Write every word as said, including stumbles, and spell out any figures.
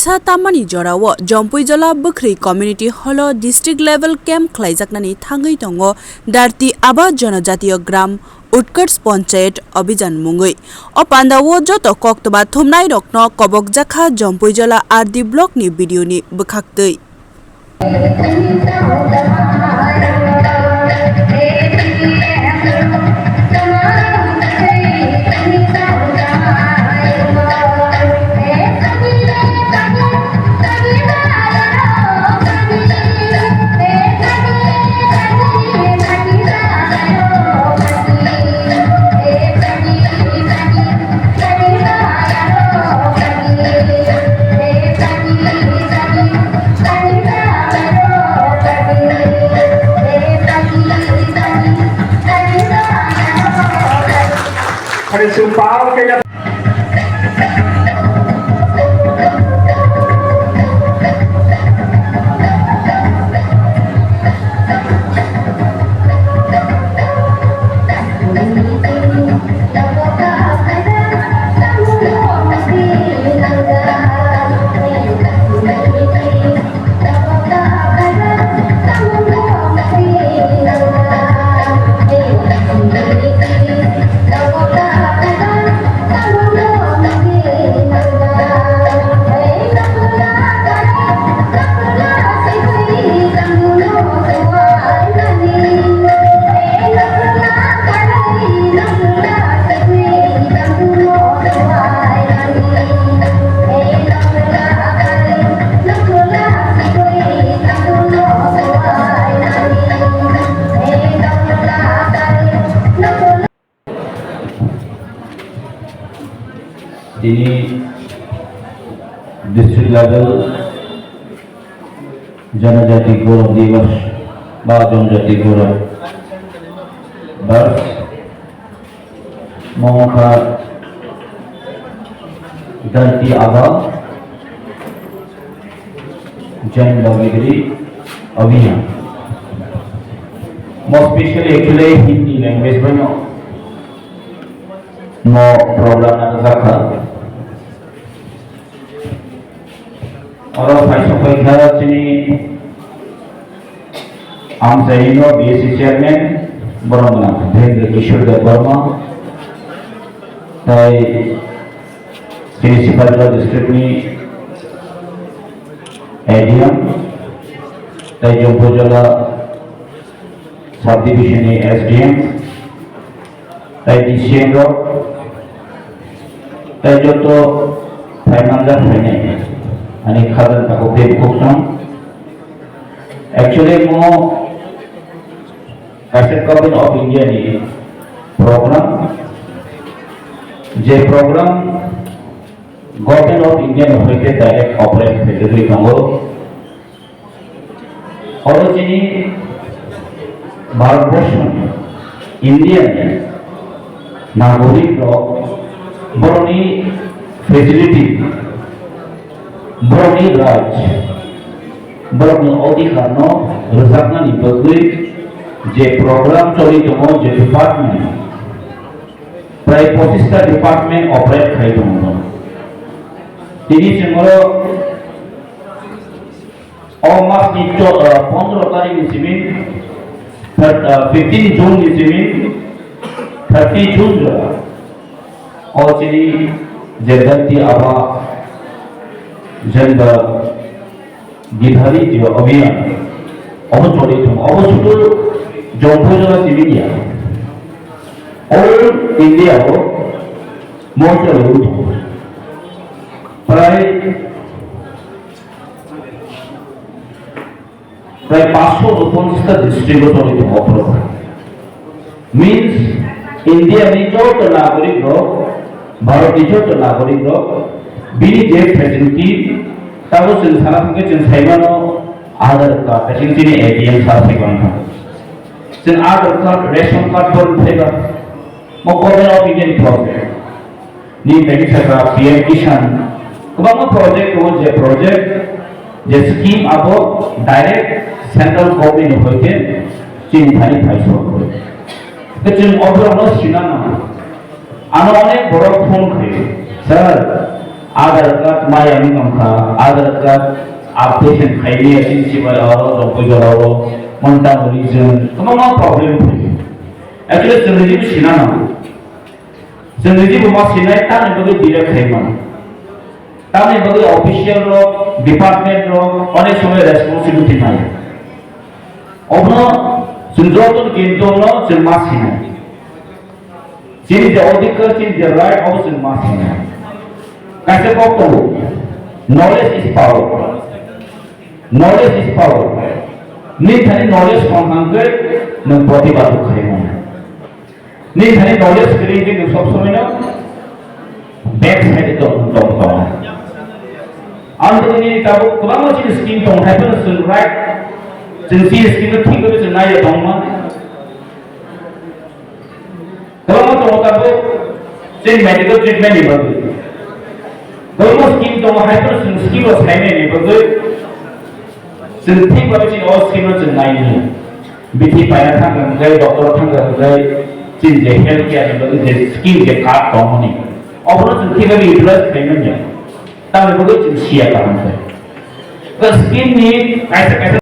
Sa tamani jorao Jompuijola Bwkhri Community Hall o district level camp khlaijaknani thangwi tongo Dharti Aaba Janajatiya Gram Utkarsh Panchayat Abhiyan mungwi. O pandao joto koktwma thumnairokno kobokjakha Jompuijola R D block ni B D O ni bwkhaktwi. Tini district level Janajati Gaurav Diwas ba Janajati Gaurav Bars mongkha Dharti Aaba Jan Bhagidari Abhiyan. Mo specially actually Hindi language bai no, no program na jakha. Oro phai sokphaikha chini amchaini no B S C chairman borok gwnang Debendra Kishore Debbarma tai chini Sipaijala district ni A D M tai Jompuijala subdivision ni S D M tai D C M rok tai joto phaimanjak phainai ani khajang tabuk tei bukhuk song. Actually mo kaisa Government of India ni program, je program Government of India ni hoite direct operate khaijagwi tongo. Oro chini Bharatborsho ni Indian nagorik rok borokni facility, borokni right, borokni odhikar no rwjaknani bagwi je program choli tongo, je department prai pochista department operate khai tongo. Tini chwng oro O mas ni cho-, ah, pondro tarik ni simi, thir-, ah, fifteen June ni simi, thirty June jora. O chini je Dharti Aaba Jan Bhagidari je abhiyan, obo choli tongo. Obo sudu Jompuijala simi ya. All India o mo choli tongo. Prai Prai paanch sho ponchas ta district o choli tongo o program. Means India ni joto nagorik rok, Bharat ni joto nagorik rok, bini je facility, tabo chwng sana thangkhe chwng saimano Aadhaar card, chwng chini A T M sa saimano. Chwng Aadhaar card, ration card bo phaiba, mo Government of India ni project. Ni tei kisa P M Kisan kwbangma project tongo, je project, je scheme abo direct central government ni hoite chini thani phaisok. Tei chwng o borokno sina nango. Ano onek borok phone khaio, "Sir, Aadhaar card maya wngwi tongkha, Aadhaar card updation khaimaya chini sibai oro Jampui jorao, monta muni chwng kwbangma problem phaio. Actually chwng nini bo sina nango. Chwng nini bo ma sinai tamni bagwi delay khaimano. Tamni bagwi official rok, department rok onek somoi responsibility nai. Obono chwng joto kintu no chwng ma sinai. Chini je odhikar, chini je right, obo chwng ma sinai. Kaisa kok tongo, knowledge is power. Knowledge is power. Nini thani knowledge tong hangkhe nwng protibad khaimano. Nini thani knowledge kwrwi hwnkhe nwng sob somoi no back side o tong tong tong. Ang tini tabuk kwbangma chini scheme tong hai phano chwng right, chwng chini scheme no thik khe chwng nai tongma. Kwbangma tongo tabuk chini medical treatment ni bagwi. Kwbangma scheme tongo hai phano chwng scheme o saimani bagwi. Chwng thik bai chini o scheme no chwng nai ni. Bithi paina thangkha hwnkhe, doctor thangkha hwnkhe, chini je health care ni bagwi je scheme je card tongmani. Obono chwng thik bai utilize khaimanya. Tamni bagwi chwng siya kaham khe. Scheme ni kaisa kaisa